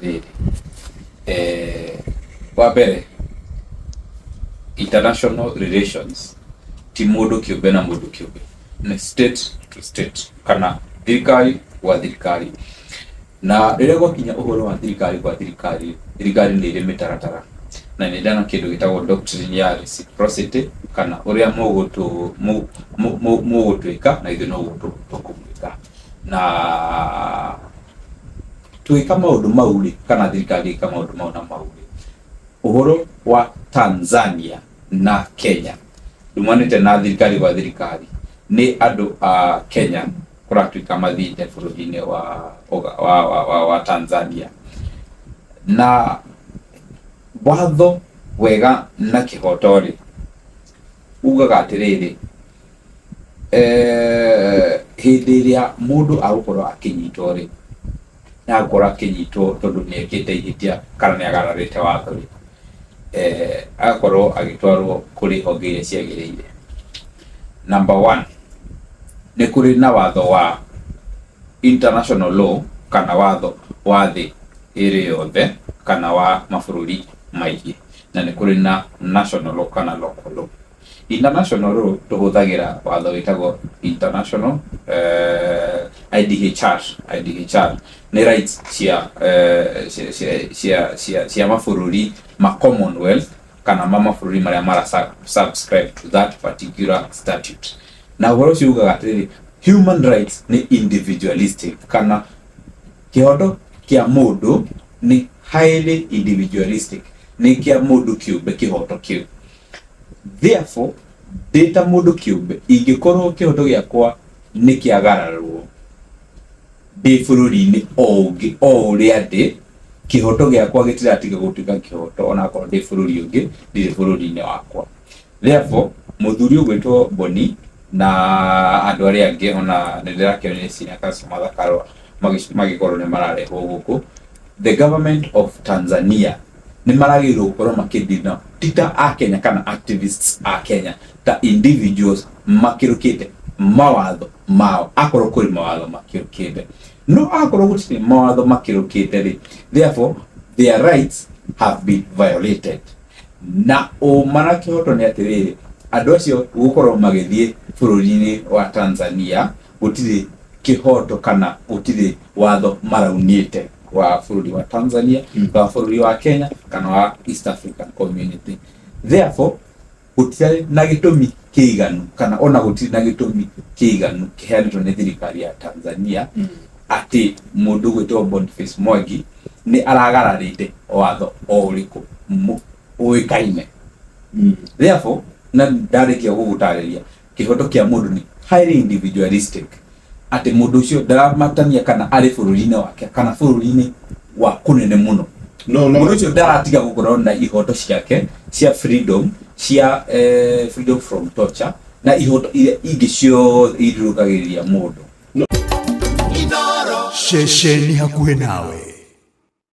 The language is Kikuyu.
Atĩrĩrĩ, wa mbere, international relations ti mũndũ kĩũmbe na mũndũ kĩũmbe, nĩ state to state kana thirikari gwa thirikari. Na rĩrĩa gwakinya ũhoro wa thirikari gwa thirikari, thirikari nĩ ĩrĩ mĩtaratara na nĩ ĩrĩ na kĩndũ gĩtagwo doctrine ya reciprocity, kana ũrĩa mũgũtwĩka na ithuĩ noguo tũkũmwĩka. Na tũgĩka maũndũ mau rĩ, kana thirikari ĩgĩka maũndũ mau na mau rĩ, ũhoro wa Tanzania na Kenya ndumanĩte na thirikari gwa thirikari, nĩ andũ a Kenya kũratuĩka mathiĩte bũrũri-inĩ wa Tanzania. Na watho wega na kĩhoto rĩ, ugaga atĩrĩrĩ, hĩndĩ ĩrĩa mũndũ agũkorwo akĩnyitwo rĩ, nĩ agũkorwo akĩnyitwo tondũ nĩ ekĩte ihĩtia kana nĩ agararĩte watho rĩ, agakorwo agĩtwarwo kũrĩ honge iria ciagĩrĩire. Number one, nĩ kũrĩ na watho wa international law kana watho wa thĩ ĩrĩ yothe kana wa mabũrũri maingĩ, na nĩ kũrĩ na national law kana local law. International law tũhũthagĩra watho wĩtagwo international IDHR. IDHR nĩ rights cia mabũrũri ma Commonwealth kana ma mabũrũri marĩa mara subscribe to that particular statute. Na ũhoro ũcio ugaga atĩrĩrĩ, human rights nĩ individualistic, kana kĩhoto kĩa mũndũ nĩ highly individualistic, nĩ kĩa mũndũ kĩũmbe kĩhoto kĩu. Therefore, ndĩ ta mũndũ kĩũmbe, ingĩkorwo kĩhoto gĩakwa nĩ kĩagararwo ndĩ bũrũri-inĩ o ũngĩ o ũrĩa ndĩ, kĩhoto gĩakwa gĩtiratiga gũtuĩka kĩhoto onakorwo ndĩ bũrũri ũngĩ, ndirĩ bũrũri-inĩ wakwa. Therefore, mũthuri ũgwĩtwo Boni na andũ arĩa angĩ, ona nĩ ndĩrakĩonire Senior Counsel Martha Karua magĩkorwo nĩ mararehwo gũkũ, the government of Tanzania nĩ maragĩrĩirwo gũkorwo makĩdina ti ta a Kenya kana activists a Kenya, ta individuals makĩrũkĩte mawatho mao, akorwo kũrĩ mawatho makĩrũkĩte. No akorwo gũtirĩ mawatho makĩrũkĩte rĩ, therefore their rights have been violated. Na ũma na kĩhoto nĩ atĩrĩrĩ, andũ acio gũkorwo magĩthiĩ bũrũri-inĩ wa Tanzania, gũtirĩ kĩhoto kana gũtirĩ watho maraunĩte wa bũrũri wa Tanzania, wa bũrũri wa Kenya kana wa East African Community. Therefore, gũtirĩ na gĩtũmi kĩiganu, kana ona gũtirĩ na gĩtũmi kĩiganu kĩheanĩtwo nĩ thirikari ya Tanzania atĩ mũndũ gwĩtwo Boniface Mwangi nĩ aragararĩte watho o ũrĩkũ ũĩkaine. Therefore, na ndarĩkia gũgũtarĩria, kĩhoto kĩa mũndũ nĩ highly individualistic, atĩ mũndũ ũcio ndaramatania kana arĩ bũrũri-inĩ wake kana bũrũri-inĩ wa kũnene mũno. No, no. Mũndũ ũcio ndaratiga gũkorwo na ihoto ciake cia freedom, cia freedom from torture na ihoto iria ingĩ ciothe irũgagĩrĩria mũndũ. Ceceni hakuhĩ nawe.